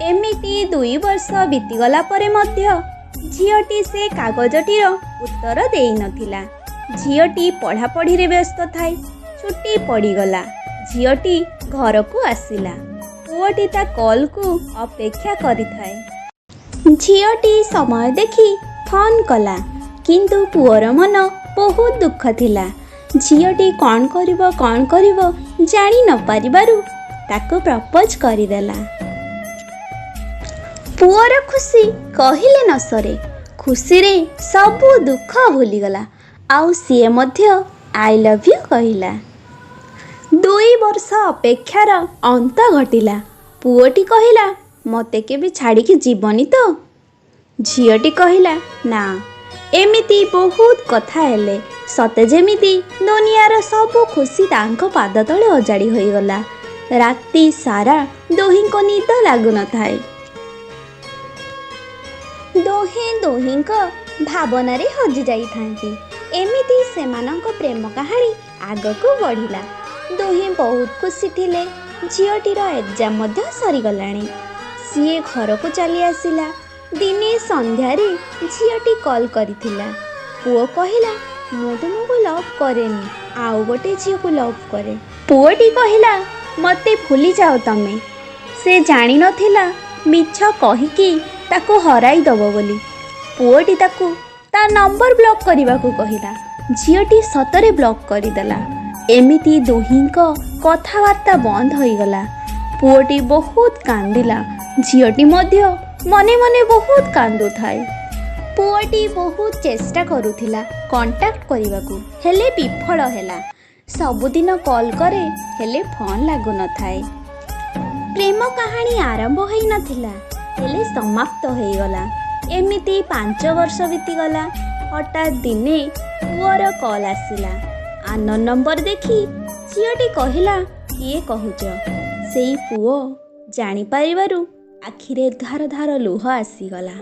ଏମିତି 2 ବର୍ଷ ବିତିଗଲା ପରେ ମଧ୍ୟ ଝିଅଟି ସେ କାଗଜଟିର ଉତ୍ତର ଦେଇନଥିଲା। ଝିଅଟି ପଢ଼ାପଢ଼ିରେ ବ୍ୟସ୍ତ ଥାଏ। ଛୁଟି ପଡ଼ିଗଲା। ଝିଅଟି ଘରକୁ ଆସିଲା। ପୁଅଟି ତା କଲ୍କୁ ଅପେକ୍ଷା କରିଥାଏ। ଝିଅଟି ସମୟ ଦେଖି ଫୋନ୍ କଲା, କିନ୍ତୁ ପୁଅର ମନ ବହୁତ ଦୁଃଖ ଥିଲା। ଝିଅଟି କ'ଣ କରିବ, କ'ଣ କରିବ ଜାଣି ନପାରିବାରୁ ତାକୁ ପ୍ରପୋଜ୍ କରିଦେଲା। ପୁଅର ଖୁସି କହିଲେ ନ ସରେ। ଖୁସିରେ ସବୁ ଦୁଃଖ ଭୁଲିଗଲା ଆଉ ସିଏ ମଧ୍ୟ "I love you" କହିଲା। 2 ବର୍ଷ ଅପେକ୍ଷାର ଅନ୍ତ ଘଟିଲା। ପୁଅଟି କହିଲା, "ମୋତେ କେବେ ଛାଡ଼ିକି ଯିବନି ତ?" ଝିଅଟି କହିଲା, "ନା।" ଏମିତି ବହୁତ କଥା ହେଲେ। ସତେ ଯେମିତି ଦୁନିଆର ସବୁ ଖୁସି ତାଙ୍କ ପାଦ ତଳେ ଅଜାଡ଼ି ହୋଇଗଲା। ରାତି ସାରା ଦୁହିଁଙ୍କୁ ନିଦ ଲାଗୁନଥାଏ। ଦୁହେଁ ଦୁହିଁଙ୍କ ଭାବନାରେ ହଜି ଯାଇଥାନ୍ତି। ଏମିତି ସେମାନଙ୍କ ପ୍ରେମ କାହାଣୀ ଆଗକୁ ବଢ଼ିଲା। ଦୁହେଁ ବହୁତ ଖୁସି ଥିଲେ। ଝିଅଟିର ଏକ୍ଜାମ୍ ମଧ୍ୟ ସରିଗଲାଣି। ସିଏ ଘରକୁ ଚାଲି ଆସିଲା। ଦିନେ ସନ୍ଧ୍ୟାରେ ଝିଅଟି କଲ୍ କରିଥିଲା। ପୁଅ କହିଲା, "ମୁଁ ତୁମକୁ ଲଭ୍ କରେନି, ଆଉ ଗୋଟେ ଝିଅକୁ ଲଭ୍ କରେ।" ପୁଅଟି କହିଲା, "ମୋତେ ଭୁଲିଯାଅ ତମେ।" ସେ ଜାଣିନଥିଲା ମିଛ କହିକି ତାକୁ ହରାଇ ଦେବ ବୋଲି। ପୁଅଟି ତାକୁ ତା ନମ୍ବର ବ୍ଲକ୍ କରିବାକୁ କହିଲା। ଝିଅଟି ସତରେ ବ୍ଲକ୍ କରିଦେଲା। ଏମିତି ଦୁହିଁଙ୍କ କଥାବାର୍ତ୍ତା ବନ୍ଦ ହୋଇଗଲା। ପୁଅଟି ବହୁତ କାନ୍ଦିଲା। ଝିଅଟି ମଧ୍ୟ ମନେ ମନେ ବହୁତ କାନ୍ଦୁଥାଏ। ପୁଅଟି ବହୁତ ଚେଷ୍ଟା କରୁଥିଲା କଣ୍ଟାକ୍ଟ କରିବାକୁ, ହେଲେ ବିଫଳ ହେଲା। ସବୁଦିନ କଲ୍ କରେ, ହେଲେ ଫୋନ୍ ଲାଗୁନଥାଏ। ପ୍ରେମ କାହାଣୀ ଆରମ୍ଭ ହୋଇନଥିଲା, ହେଲେ ସମାପ୍ତ ହୋଇଗଲା। ଏମିତି 5 ବର୍ଷ ବିତିଗଲା। ହଠାତ୍ ଦିନେ ପୁଅର କଲ୍ ଆସିଲା। ଅନନୋନ୍ ନମ୍ବର ଦେଖି ଝିଅଟି କହିଲା, "କିଏ କହୁଛ?" ସେଇ ପୁଅ ଜାଣିପାରିବାରୁ ଆଖିରେ ଧାର ଧାର ଲୁହ ଆସିଗଲା।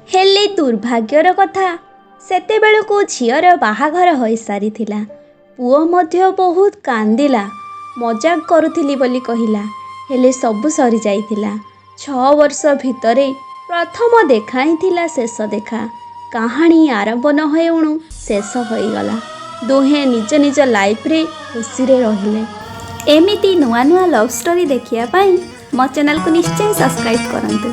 ହେଲେ ଦୁର୍ଭାଗ୍ୟର କଥା, ସେତେବେଳକୁ ଝିଅର ବାହାଘର ହୋଇସାରିଥିଲା। ପୁଅ ମଧ୍ୟ ବହୁତ କାନ୍ଦିଲା। ମଜାକ କରୁଥିଲି ବୋଲି କହିଲା, ହେଲେ ସବୁ ସରିଯାଇଥିଲା। 6 ବର୍ଷ ଭିତରେ ପ୍ରଥମ ଦେଖା ହିଁ ଥିଲା ଶେଷ ଦେଖା। କାହାଣୀ ଆରମ୍ଭ ନ ହେଉଣୁ ଶେଷ ହୋଇଗଲା। ଦୁହେଁ ନିଜ ନିଜ ଲାଇଫରେ ଖୁସିରେ ରହିଲେ। ଏମିତି ନୂଆ ନୂଆ ଲଭ୍ ଷ୍ଟୋରି ଦେଖିବା ପାଇଁ ମୋ ଚ୍ୟାନେଲକୁ ନିଶ୍ଚୟ ସବସ୍କ୍ରାଇବ୍ କରନ୍ତୁ।